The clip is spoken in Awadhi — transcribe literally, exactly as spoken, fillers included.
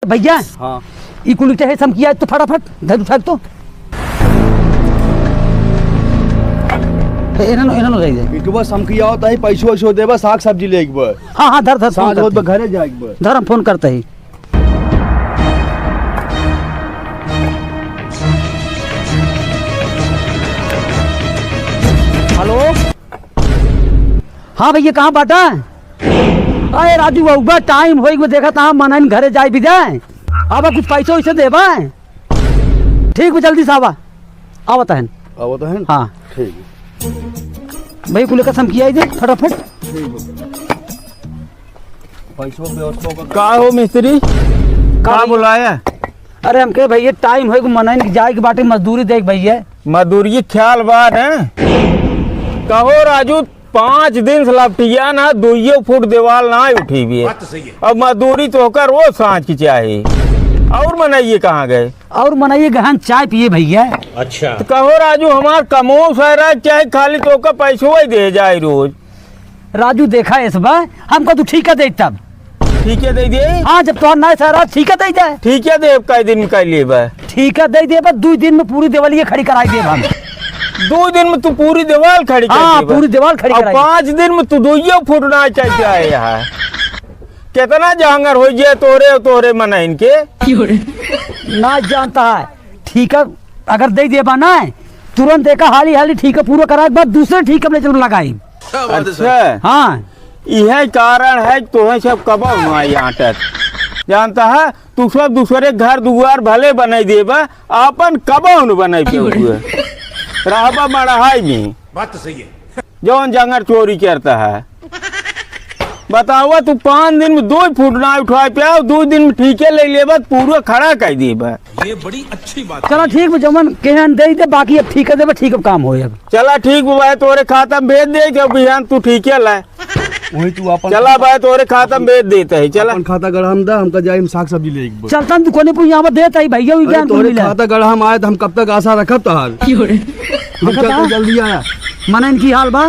भइया, हाँ। ई कुल चाहे समकिया तो फटाफट धर उठा तो। ए, एनन, एनन रह जाए। मिठुआ समकिया होता है, पैसो वैसो देबा, साग सब्जी ले एक बार। हाँ, हाँ, धर, धर, फोन साँझ होत करते बा हैं। घरे जाए एक बार। धर, हम फोन करते ही। हेलो। हाँ भइया, कहाँ बाटा? अरे राजू बउआ, टाइम होई गो, देखत हाँ मनइन घरे जाए भी जाए। अब कुछ पैसो वैसे देबा? ठीक बा, जल्दी से आवा। आवत हन। आवत हन? हाँ। ठीक। भइया, कुल का समकिया दे फटाफट। ठीक बा। पैसो व्यवस्था का का हो मिस्त्री? का का भइया? बुलाया? अरे हमके भइया टाइम होई गो, मनइन जाए के बाटे, मजदूरी देख भइया। मजदूरी ख्याल बा न? कहो राजू, पाँच दिन से लपटिया ना, दुइयो फुट देवाल ना उठी भी है। बात तो सही है। अब मजदूरी तोहका रोज साँझ की चाही। और मनइये कहाँ गए? और मनइये गहन चाय पिए भइया। अच्छा। तो कहो राजू, हमार कमो सहरा चाहे खाली तोहका पैसो ही दे जाए रोज। राजू देखा इस बार, हमको तू ठीका दे तब। ठीके दे दे? हाँ, जब तोहर नाय सारा ठीका दे जाए। ठीके दे, कै दिन में कै लेबे? ठीका दे देबे, दुइ दिन में पूरी देवलिया खड़ी कराई देब हम। दुइ दिन में तू पूरी देवाल खड़ी कर हाँ, देबे? पूरी देवाल खड़ी और कराई। पाँच दिन में तू दुइयो फुट ना चल जाए यहाँ। कितना जांगर हो गया तोरे, तोरे मनइन के? ना जानता है, ठीका अगर दे देबा ना, तुरंत एका हाली हाली ठीका पूरा कराए के बाद दूसरे ठीका में ले चल लगाई। क्या बात है सर? अच्छा। हाँ। इहे कारण है कि तोहे सब कबहुँ ना आई आटत। जानता है, तू सब दूसरे घर दुआर भले बनाई देबा, आपन कबहुँ न बनाई पेबुए। रहबा मड़हाई में। बात तो सही है। जौन जंगल चोरी करता है। बतावा, तू पाँच दिन में दुइ फुट ना उठाए पे आओ, दुइ दिन में ठीके ले लेबा, पूरा खड़ा कर देबा। ये बड़ी अच्छी बात चला है। ठीक बा, जमन केहन दे दे, बाकी अब ठीके देबे, ठीक अब काम होए अब। चला ठीक बा भाई, तोरे खाता में भेज दे, जब बिहान तू ठीके लाए। वही तू अपन चला भाई, तोरे खाता में भेज देते हैं, चला। अपन खाता गढ़ा में दा, हमका जाए, हम साग सब्जी ले एक बार। चलता हम दुकाने पर यहाँ पर देता ही भैया, भी अरे ज्ञान तोरे मिला। खाता गढ़ा में आए तो हम कब तक आशा रखब तोहार? हम देखा चलते था? जल्दी आया। मने इनकी हाल बा।